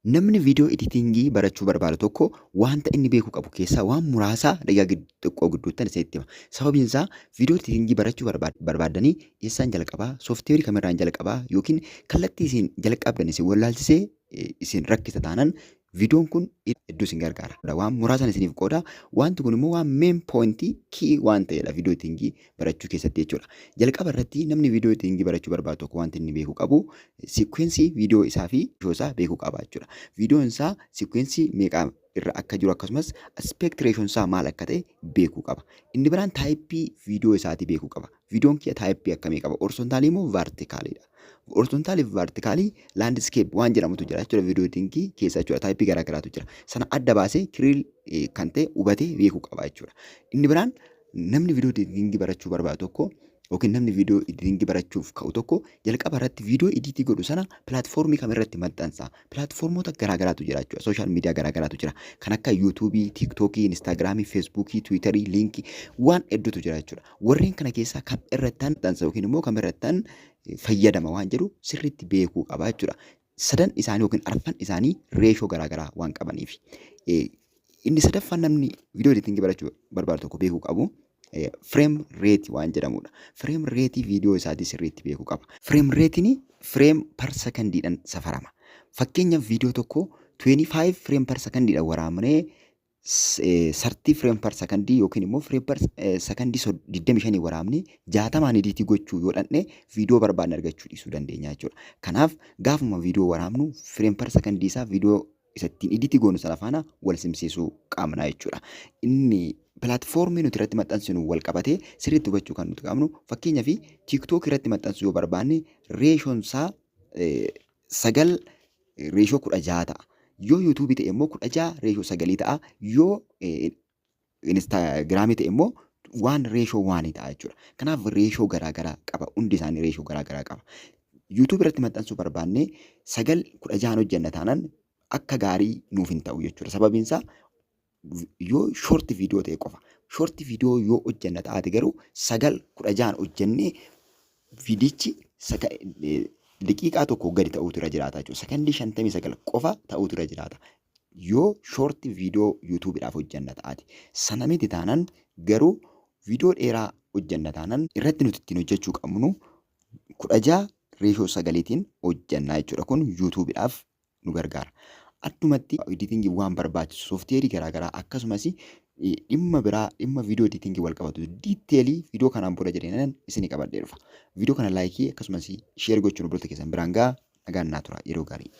Namni video editing barachuu barbaadu tokko wanta inni beekuu qabu keessaa waan muraasa daqiiqaa xiqqoo gidduuttan isinitti hima. Sababiin isaa video editing barachuu barbaaddanii eessaan jalqabaa, sooftiweerii kamirraan jalqabaa yookiin kallattii isin jalqabdan isin wallaalchisee isin rakkisa taanaan viidiyoon kun hedduu isin gargaara. Waan muraasan isiniif qooda. Wanti kun immoo waan main point key waan ta'edha video editing barachuu keessatti jechuudha. Jalqaba irratti namni video editing barachuu barbaadu tokko wanti inni beekuu qabu sequence viidiyoo isaa fi ratio isaa beekuu qaba jechuudha. Viidiyoon isaa sequence meeqa irra akka jiru akkasumas aspect ratio isaa maal akka ta'e beekuu qaba. Inni biraan type viidiyoo isaatii beekuu qaba. Viidiyoon kiyya type akkamii qaba? Horizontal moo verticalidha? Horizontal fi vertical, landscape waan jedhamutu jira jechuudha video editing keessa jechuudha. Type garaa garaatu jira. Sana adda baasee clear kan ta'e hubatee beekuu qaba jechuudha. Inni biraan namni video editing barachuu barbaadu tokko yookiin namni video editing barachuuf ka'u tokko jalqaba irratti viidiyoo edit godhu sana platform kamirratti maxxansa? Platformoota garaa garaatu jira jechuudha. Social media garaa garaatu jira. Kan akka YouTubeii, TikTokii, Instagramii, Facebookii, Twitterii, LinkedIn waan hedduutu jira jechuudha. Warreen kana keessaa kam irrattan maxxansa yookiin immoo kam irrattan fayyadama waan jedhu sirriitti beekuu qaba jechuudha. Sadan isaanii yookiin arfan isaanii ratio garaa garaa waan qabaniif. Inni sadaffaan namni video editing barachuu barbaadu tokko beekuu qabu frame rate waan jedhamudha. Frame rate viidiyoo isaatii sirriitti beekuu qaba. Frame ratein frame per secondiidhaan safarama. Fakkeenyaaf, viidiyoo tokko 25 frame per secondiidhaan waraabnee 30 frame per second yookiin immoo frame per second 25 waraabnee 60n edit gochuu yoo dhandhe, viidiyoo barbaadne argachuu dhiisuu dandeenya jechuudha. Kanaaf gaafuma viidiyoo waraabnu frame per second isaa viidiyoo isa ittiin edit goonu sana faana wal simsiisuu qabna jechuudha. Inni platform nuti irratti maxxansinu wal qabatee sirriitti hubachuu kan nuti qabnu, fakkeenyaaf, TikTok irratti maxxansuu yoo barbaanne ration isaa 9:16 ta'a. Yoo YouTubeii ta'e immoo 16:9 ta'a. Yoo Instagramii ta'e immoo 1:1 ta'a jechuudha. Kanaaf ratio garaa garaa qaba. Hundi isaanii ratio garaa garaa qaba. YouTubeii irratti maxxansuu barbaannee 9:16n hojjenna taanaan akka gaarii nuuf hin ta'u jechuudha. Sababiin isaa yoo short video ta'e qofa. Short video yoo hojjenna taate garuu 9:16n hojjennee viidichi daqiiqaa tokko gadi ta'uutu irra jiraata jechuudha. Sakandii 59 qofa ta'uutu irra jiraata. Yoo short video YouTubeiidhaaf hojjenna taate. Sana miti taanaan garuu viidiyoo dheeraa hojjenna taanaan irratti nuti ittiin hojjechuu qabnu 16:9iin hojjennaa jechuudha. Kun YouTubeiidhaaf nu gargaara. Addumatti editing waan barbaachisu, sooftiweerii garaagaraa akkasumas dhimma biraa dhimma video editing wal qabatu detail viidiyoo kanaan booda jedheenan isinii qabadhee dhufa. Viidiyoo kana like akkasumas share gochuun obboloota keessan biraan gahaa. Nagaan naa tura, yeroo gaarii.